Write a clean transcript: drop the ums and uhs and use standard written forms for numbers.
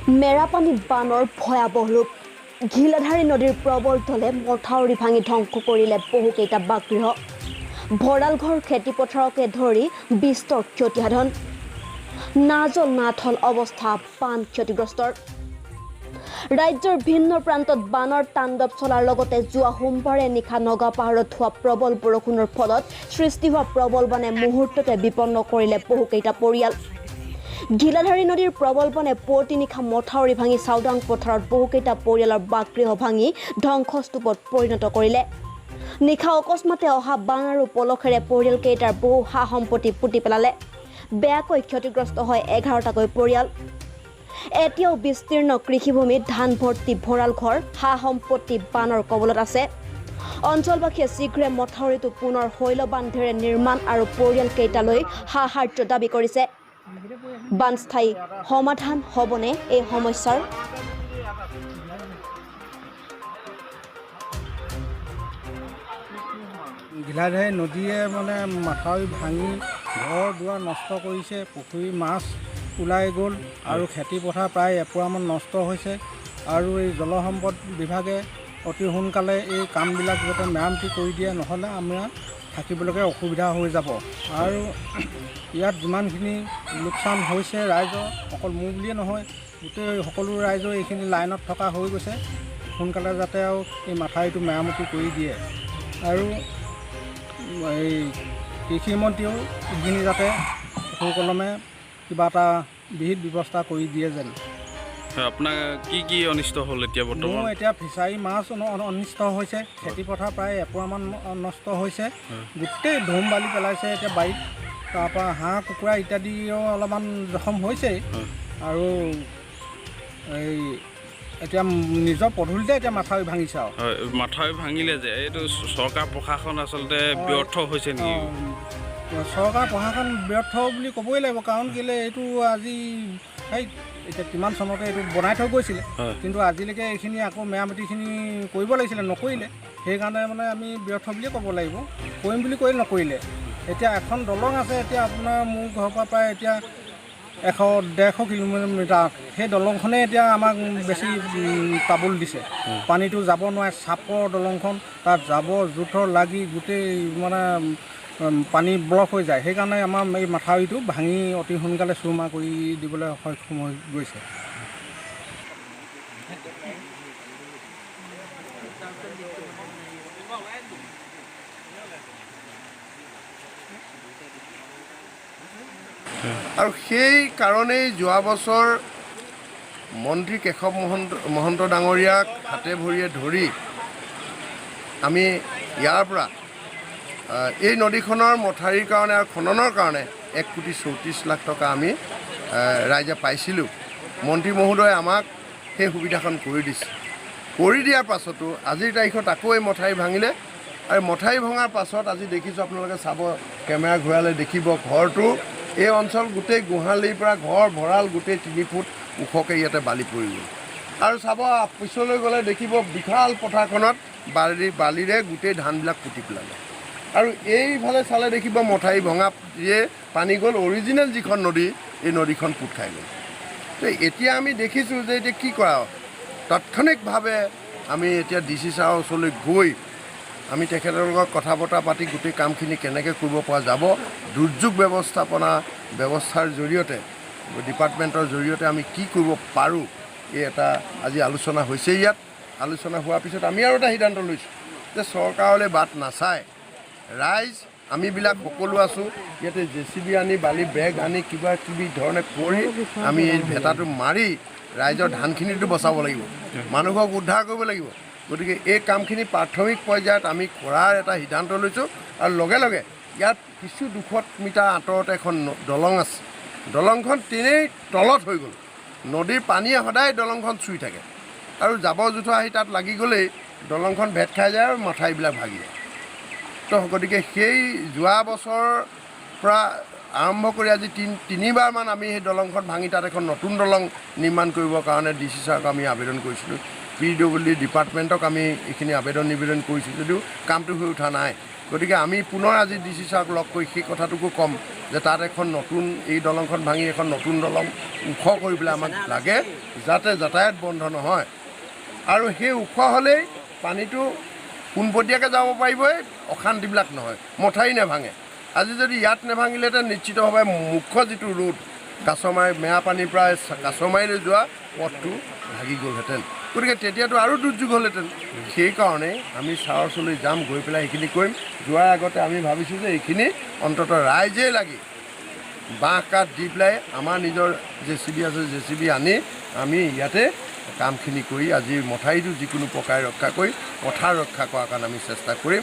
মেৰাপানীত বানৰ ভয়াৱহ ৰূপ। ঘিলাধাৰী নদীৰ প্ৰবল ঢলে মথাউৰি ভাঙি ধ্বংস কৰিলে বহুকেইটা বাসগৃহ, ভঁৰালঘৰ, খেতিপথাৰকে ধৰি বিস্তৰ ক্ষতিসাধন। নাজল নাথল অৱস্থা বান ক্ষতিগ্ৰস্তৰ। ৰাজ্যৰ ভিন্ন প্ৰান্তত বানৰ তাণ্ডৱ চলাৰ লগতে যোৱা সোমবাৰে নিশা নগা পাহাৰত হোৱা প্ৰবল বৰষুণৰ ফলত সৃষ্টি হোৱা প্ৰবল বানে মুহূৰ্ততে বিপন্ন কৰিলে বহুকেইটা পৰিয়াল। ঘিলাধাৰী নদীৰ প্ৰবল বানে পুৱতি নিশা মথাউৰি ভাঙি চাউদাং পথাৰত বহুকেইটা পৰিয়ালৰ বাসগৃহ ভাঙি ধ্বংসস্তূপত পৰিণত কৰিলে। নিশা অকস্মাতে অহা বান আৰু পলসেৰে পৰিয়ালকেইটাৰ বহু সা সম্পত্তি পুতি পেলালে। বেয়াকৈ ক্ষতিগ্ৰস্ত হয় 11টাকৈ পৰিয়াল। এতিয়াও বিস্তীৰ্ণ কৃষিভূমিত ধান ভৰ্তি ভঁৰাল ঘৰ, সা সম্পত্তি বানৰ কবলত আছে। অঞ্চলবাসীয়ে শীঘ্ৰে মথাউৰিটো পুনৰ শৈলবান্ধেৰে নিৰ্মাণ আৰু পৰিয়ালকেইটালৈ সাহায্য দাবী কৰিছে। বানস্থায়ী সমাধান হ'বনে এই সমস্যাৰ? ঘিলাধাৰী নদীয়ে মানে মাথাউৰি ভাঙি ঘৰ দুৱাৰ নষ্ট কৰিছে, পুখুৰী মাছ ওলাই গ'ল আৰু খেতি পথাৰ প্ৰায় এপোৰামান নষ্ট হৈছে। আৰু এই জলসম্পদ বিভাগে অতি সোনকালে এই কামবিলাক যাতে মেৰামতি কৰি দিয়ে, নহ'লে আমাৰ থাকিবলৈকে অসুবিধা হৈ যাব। আৰু ইয়াত যিমানখিনি লোকচান হৈছে ৰাইজৰ, অকল মোৰ বুলিয়ে নহয়, গোটেই সকলো ৰাইজৰ এইখিনি লাইনত থকা হৈ গৈছে। সোনকালে যাতে আৰু এই মাথাউৰিটো মেৰামতি কৰি দিয়ে আৰু এই কৃষিমন্ত্ৰীয়েও এইখিনি যাতে সুকলমে কিবা এটা বিহিত ব্যৱস্থা কৰি দিয়ে যেন। আপোনাৰ কি কি অনিষ্ট হ'ল এতিয়া বৰ্তমান? মোৰ এতিয়া ফিচাৰী মাছ অনিষ্ট হৈছে, খেতি পথাৰ প্ৰায় এপোৰামান নষ্ট হৈছে, গোটেই ধুম বালি পেলাইছে এতিয়া বাৰীত। তাৰপৰা হাঁহ কুকুৰা ইত্যাদিও অলপমান জখম হৈছেই। আৰু এই এতিয়া নিজৰ পদূলিতে এতিয়া মাথাউৰি ভাঙিছে। আৰু মাথাউৰি ভাঙিলে যে এইটো চৰকাৰ প্ৰশাসন আচলতে ব্যৰ্থ হৈছে নেকি? চৰকাৰ প্ৰশাসন ব্যৰ্থ বুলি ক'বই লাগিব। কাৰণ কেলৈ এইটো আজি সেই এতিয়া কিমান চনতে এইটো বনাই থৈ গৈছিলে, কিন্তু আজিলৈকে এইখিনি আকৌ মেৰামতিখিনি কৰিব লাগিছিলে, নকৰিলে। সেইকাৰণে মানে আমি ব্যৰ্থ বুলিয়ে ক'ব লাগিব। কৰিম বুলি কৈ নকৰিলে। এতিয়া এখন দলং আছে, এতিয়া আপোনাৰ মোৰ ঘৰৰ পৰা প্ৰায় এতিয়া 100-150 কিলোমিটাৰ, সেই দলংখনেই এতিয়া আমাক বেছি ট্ৰাবুল দিছে। পানীটো যাব নোৱাৰে, চাপৰ দলংখন, তাত জাবৰ জোঁথৰ লাগি গোটেই মানে পানী ব্লক হৈ যায়। সেইকাৰণে আমাৰ এই মাথাউৰিটো ভাঙি অতি সোনকালে চুৰমাৰ কৰি দিবলৈ সক্ষম হৈ গৈছে। আৰু সেই কাৰণেই যোৱা বছৰ মন্ত্ৰী কেশৱ মহন্ত ডাঙৰীয়াক হাতে ভৰিয়ে ধৰি আমি ইয়াৰ পৰা এই নদীখনৰ মথাউৰিৰ কাৰণে আৰু খননৰ কাৰণে 1,34 কোটি টকা আমি ৰাইজে পাইছিলোঁ। মন্ত্ৰী মহোদয়ে আমাক সেই সুবিধাখন কৰি দিছে। কৰি দিয়াৰ পাছতো আজিৰ তাৰিখত আকৌ এই মথাউৰি ভাঙিলে। আৰু মথাউৰি ভঙাৰ পাছত আজি দেখিছোঁ, আপোনালোকে চাব, কেমেৰা ঘূৰালে দেখিব ঘৰটো এই অঞ্চল গোটেই গোহালিৰ পৰা ঘৰ ভঁৰাল গোটেই 3 ফুট ওখকৈ ইয়াতে বালি পৰি গ'ল। আৰু চাব পিছলৈ গ'লে দেখিব বিশাল পথাৰখনত বালিৰে গোটেই ধানবিলাক পুতি পেলালে। আৰু এইফালে চালে দেখিব মথাউৰি ভঙা দিয়ে পানী গ'ল, অৰিজিনেল যিখন নদী এই নদীখন পোত খাই গ'ল। তো এতিয়া আমি দেখিছোঁ যে এতিয়া কি কৰা, তাৎক্ষণিকভাৱে আমি এতিয়া ডি চি ছাৰৰ ওচৰলৈ গৈ আমি তেখেতৰ লগত কথা বতৰা পাতি গোটেই কামখিনি কেনেকৈ কৰিব পৰা যাব, দুৰ্যোগ ব্যৱস্থাপনা ব্যৱস্থাৰ জৰিয়তে ডিপাৰ্টমেণ্টৰ জৰিয়তে আমি কি কৰিব পাৰোঁ, এই এটা আজি আলোচনা হৈছে। ইয়াত আলোচনা হোৱাৰ পিছত আমি আৰু এটা সিদ্ধান্ত লৈছোঁ যে চৰকাৰলৈ বাট নাচায় ৰাইজ আমিবিলাক সকলো আছোঁ, ইয়াতে জে চি বি আনি বালি বেগ আনি কিবা কিবি ধৰণে কৰি আমি এই ভেটাটো মাৰি ৰাইজৰ ধানখিনিতো বচাব লাগিব, মানুহক উদ্ধাৰ কৰিব লাগিব। গতিকে এই কামখিনি প্ৰাথমিক পৰ্যায়ত আমি কৰাৰ এটা সিদ্ধান্ত লৈছোঁ। আৰু লগে লগে ইয়াত কিছু 200 মিটাৰ আঁতৰত এখন দলং আছে, দলংখন তেনেই তলত হৈ গ'ল। নদীৰ পানীয়ে সদায় দলংখন চুই থাকে আৰু জাবৰ জোঁথৰ আহি তাত লাগি গ'লেই দলংখন ভেট খাই যায় আৰু মথাউৰিবিলাক ভাগি যায়। তো গতিকে সেই যোৱা বছৰৰ পৰা আৰম্ভ কৰি আজি তিনিবাৰমান আমি সেই দলংখন ভাঙি তাত এখন নতুন দলং নিৰ্মাণ কৰিবৰ কাৰণে ডি চি ছাৰক আমি আবেদন কৰিছিলোঁ, পি ডব্লিউ ডি ডিপাৰ্টমেণ্টক আমি এইখিনি আবেদন নিবেদন কৰিছোঁ যদিও কামটো হৈ উঠা নাই। গতিকে আমি পুনৰ আজি ডি চি ছাৰক লগ কৰি সেই কথাটোকো ক'ম যে তাত এখন নতুন, এই দলংখন ভাঙি এখন নতুন দলং ওখ কৰি পেলাই আমাক লাগে, যাতে যাতায়াত বন্ধ নহয়। আৰু সেই ওখ হ'লেই পানীটো পোনপটীয়াকৈ যাব পাৰিবই, অশান্তিবিলাক নহয়, মথাউৰি নাভাঙে। আজি যদি ইয়াত নাভাঙিলেহেঁতেন নিশ্চিতভাৱে মুখ্য যিটো ৰোড কাছমাৰী, মেৰাপানীৰ পৰা কাছমাৰীলৈ যোৱা পথটো ভাগি গ'লহেঁতেন। গতিকে তেতিয়াতো আৰু দুৰ্যোগ হ'লহেঁতেন। সেইকাৰণে আমি ছাৰৰ ওচৰলৈ যাম, গৈ পেলাই সেইখিনি কৰিম। যোৱাৰ আগতে আমি ভাবিছোঁ যে এইখিনি অন্ততঃ ৰাইজেই লাগি বাঁহ কাঠ দি পেলাই আমাৰ নিজৰ জেচিবি আছে, জেচিবি আনি আমি ইয়াতে কামখিনি কৰি আজি মথাউৰিটো যিকোনো প্ৰকাৰে ৰক্ষা কৰি পথাৰ ৰক্ষা কৰাৰ কাৰণে আমি চেষ্টা কৰিম।